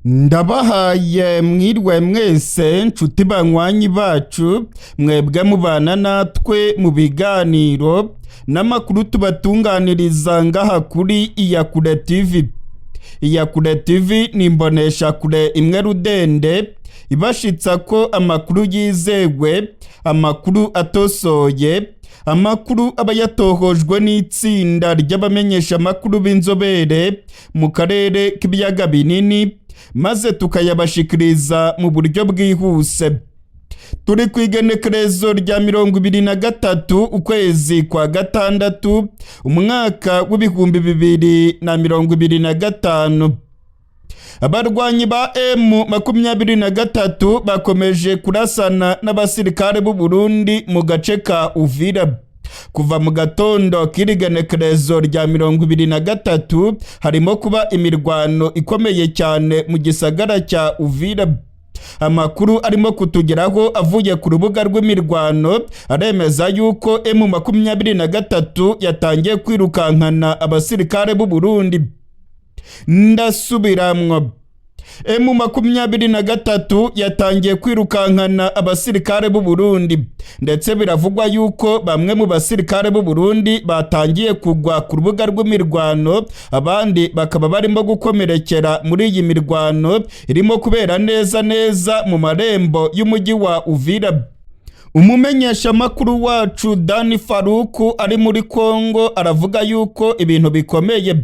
Ndabahaye mwirwe mwese nshuti banywanyi bacu, mwebwe mubana natwe mu biganiro n'amakuru tubatunganiriza ngaha kuri Iyakure TV. Iyakure TV ni imboneshakure imwe rudende ibashitsa ko amakuru yizewe, amakuru atosoye, amakuru aba yatohojwe n'itsinda ry'abamenyeshamakuru b'inzobere mu karere k'ibiyaga binini, maze tukayabashikiriza mu buryo bwihuse. Turi ku igenekerezo rya 23 ukwezi kwa gatandatu, umwaka w'2025. Abarwanyi ba M23 bakomeje kurasana n'abasirikare b'u Burundi mu gace ka Uvira. Kuva mu gatondo k'irigenekerezo rya 23 harimo kuba imirwano ikomeye cyane mu gisagara cya Uvira. Amakuru arimo kutugeraho avuye ku rubuga rw'imirwano aremeza yuko M23 yatangiye kwirukankana abasirikare b'u Burundi. Ndasubiramwo, M23 yatangiye kwirukankana abasirikare b'u Burundi, ndetse biravugwa yuko bamwe mu basirikare b'u Burundi batangiye kugwa ku rubuga rw'imirwano, abandi bakaba barimo gukomerekera muri iyi mirwano irimo kubera neza neza mu marembo y'umujyi wa Uvira. Umumenyeshamakuru wacu Dani Faruku ari muri Kongo aravuga yuko ibintu bikomeye.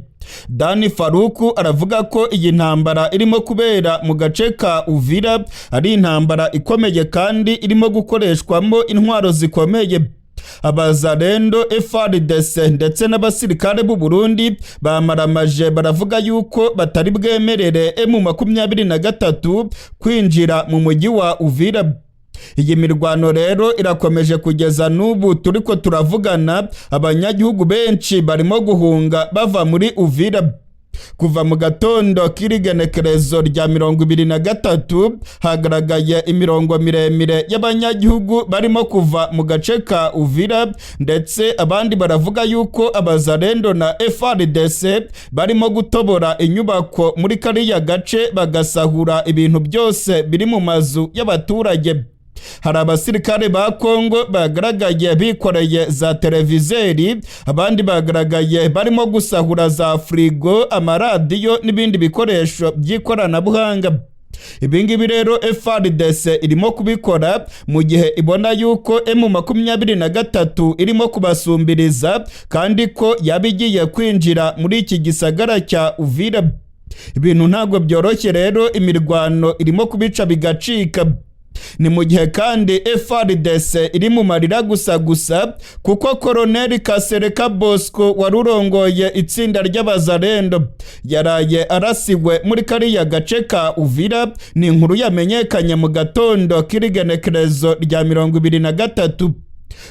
Dani Faruku aravuga ko iyi ntambara irimo kubera mu gace ka Uvira ari intambara ikomeye kandi irimo gukoreshwamo intwaro zikomeye. Abazarendo, FARDC ndetse n'abasirikare b'u Burundi bamaramaje, baravuga yuko batari bwemerere M23 kwinjira mu mujyi wa Uvira. Iyi mirwano rero irakomeje kugeza n'ubu turiko turavugana, abanyagihugu benshi barimo guhunga bava muri Uvira. Kuva mu gatondo k'irigenekerezo rya 23 hagaragaye imirongo miremire y'abanyagihugu barimo kuva mu gace ka Uvira, ndetse abandi baravuga yuko abazarendo na FARDC barimo gutobora inyubako muri kariya gace, bagasahura ibintu byose biri mu mazu y'abaturage. Hari abasirikare ba Kongo bagaragaye bikoreye za televizeri, abandi bagaragaye barimo gusahura za firigo, amaradiyo n'ibindi bikoresho by'ikoranabuhanga. Ibi ngibi rero FARDC irimo kubikora mu gihe ibona yuko M23 irimo kubasumbiriza kandi ko yaba igiye kwinjira muri iki gisagara cya Uvira. Ibintu ntabwo byoroshye rero, imirwano irimo kubica bigacika. Ni mu gihe kandi FARDC iri mu marira gusa gusa, kuko Koloneli Kasereka Bosco wari urongoye itsinda ry'abazarendo yaraye arasiwe muri kariya gace ka Uvira. Ni inkuru yamenyekanye mu gatondo k'irigenekerezo rya 23.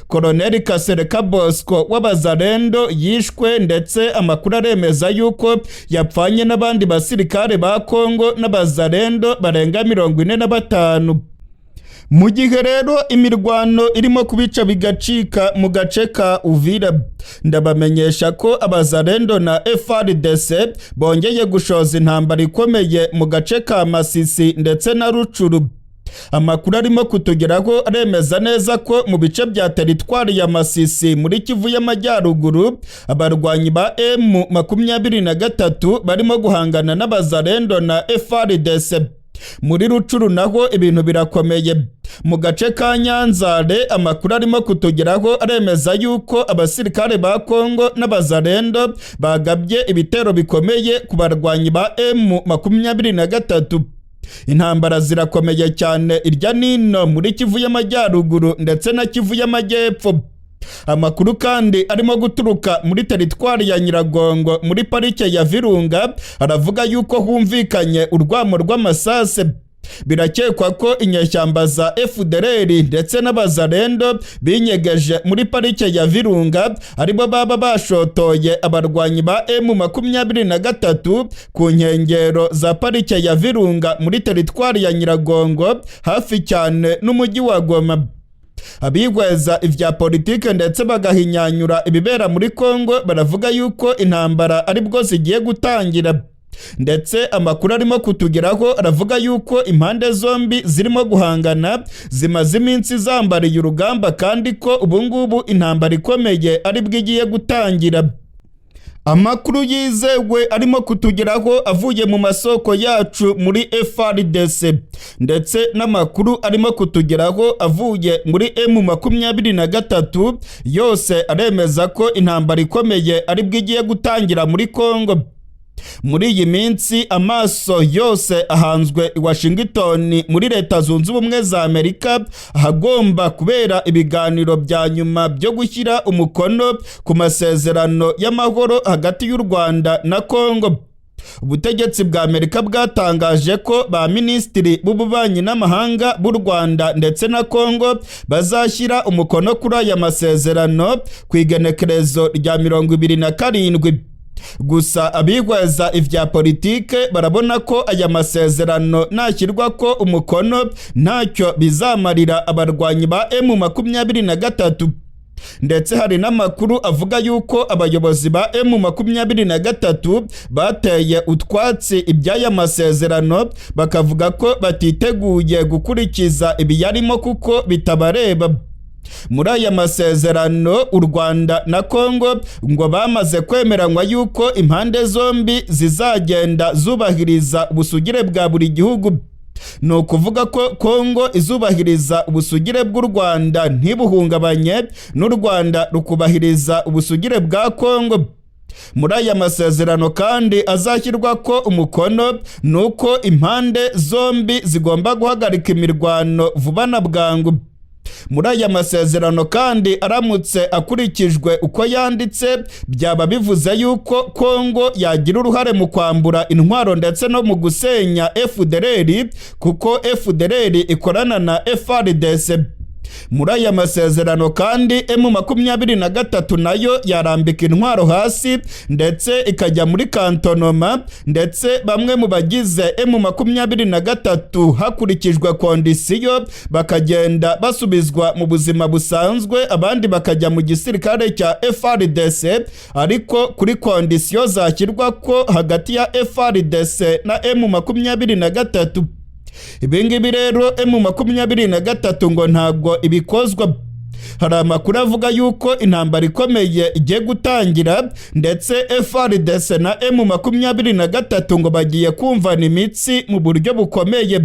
Koloneli Kasereka Bosco w'abazarendo yishwe, ndetse amakuru aremeza yuko yapfanye n'abandi basirikare ba Kongo n'abazarendo barenga 45. Mu gihe rero imirwano irimo kubica bigacika mu gace ka Uvira, ndabamenyesha ko abazarendo na FARDC bongeye gushoza intambara ikomeye mu gace ka Masisi ndetse na Rucuru. Amakuru arimo kutugeraho aremeza neza ko mu bice bya teritwari ya Masisi muri Kivu y'Amajyaruguru, abarwanyi ba M23 barimo guhangana n'abazarendo na FARDC. Muri Rucuru naho ibintu birakomeye. Mu gace ka Nyanzare, amakuru arimo kutugeraho aremeza yuko abasirikare ba Kongo n'abazarendo bagabye ibitero bikomeye ku barwanyi ba M23. Intambara zirakomeye cyane irya nino muri Kivu y'Amajyaruguru ndetse na Kivu y'Amajyepfo. Amakuru kandi arimo guturuka muri teritwari ya Nyiragongo muri parike ya Virunga aravuga yuko humvikanye urwamo rw'amasase. Birakekwa ko inyeshyamba za FDLR ndetse n'abazarendo binyegeje muri parike ya Virunga aribo baba bashotoye abarwanyi ba M23 ku nkengero za parike ya Virunga muri teritwari ya Nyiragongo, hafi cyane n'umujyi wa Goma. Abigweza ivya politike ndetse bagahinyanyura ibibera muri Kongo baravuga yuko intambara aribwo zigiye gutangira. Ndetse amakuru arimo kutugeraho aravuga yuko impande zombi zirimo guhangana zimaze iminsi zambariye urugamba, kandi ko ubungubu intambara ikomeye aribwo igiye gutangira. Amakuru yizewe arimo kutugeraho avuye mu masoko yacu muri FARDC, ndetse n'amakuru arimo kutugeraho avuye muri M23, yose aremeza ko intambara ikomeye aribwo igiye gutangira muri Congo. Muri iyi minsi amaso yose ahanzwe i Washington muri Leta Zunze Ubumwe za Amerika, ahagomba kubera ibiganiro bya nyuma byo gushyira umukono ku masezerano y'amahoro hagati y'u Rwanda na Congo. Ubutegetsi bwa Amerika bwatangaje ko ba minisitiri b'ububanyi n'amahanga b'u Rwanda ndetse na Congo bazashyira umukono kuri aya masezerano ku igenekerezo rya 27. Gusa abihweza ibya politike barabona ko aya masezerano nashyirwa ko umukono ntacyo bizamarira abarwanyi ba M23. Ndetse hari n'amakuru avuga yuko abayobozi ba M23 bateye utwatsi iby'aya masezerano, bakavuga ko batiteguye gukurikiza ibiyarimo kuko bitabareba. Muri aya masezerano, u Rwanda na Congo ngo bamaze kwemeranywa yuko impande zombi zizagenda zubahiriza ubusugire bwa buri gihugu. Ni ukuvuga ko Congo izubahiriza ubusugire bw'u Rwanda ntibuhungabanye, n'u Rwanda rukubahiriza ubusugire bwa Congo. Muri aya masezerano kandi azashyirwa ko umukono ni uko impande zombi zigomba guhagarika imirwano vuba na bwangu. Muri aya masezerano kandi, aramutse akurikijwe uko yanditse, byaba bivuze yuko Congo yagira uruhare mu kwambura intwaro ndetse no mu gusenya FDLR, kuko FDLR ikorana na FARDC. Muri aya masezerano kandi, M23 nayo yarambika intwaro hasi ndetse ikajya muri cantonnement, ndetse bamwe mu bagize M23 hakurikijwe condition bakagenda basubizwa mu buzima busanzwe, abandi bakajya mu gisirikare cya FARDC, ariko kuri condition zashyirwa ko hagati ya FARDC na M23. Ibi ngibi rero M23 ngo ntabwo ibikozwa. Hari amakuru avuga yuko intambara ikomeye igiye gutangira, ndetse FARDC na M23 ngo bagiye kumvana imitsi mu buryo bukomeye.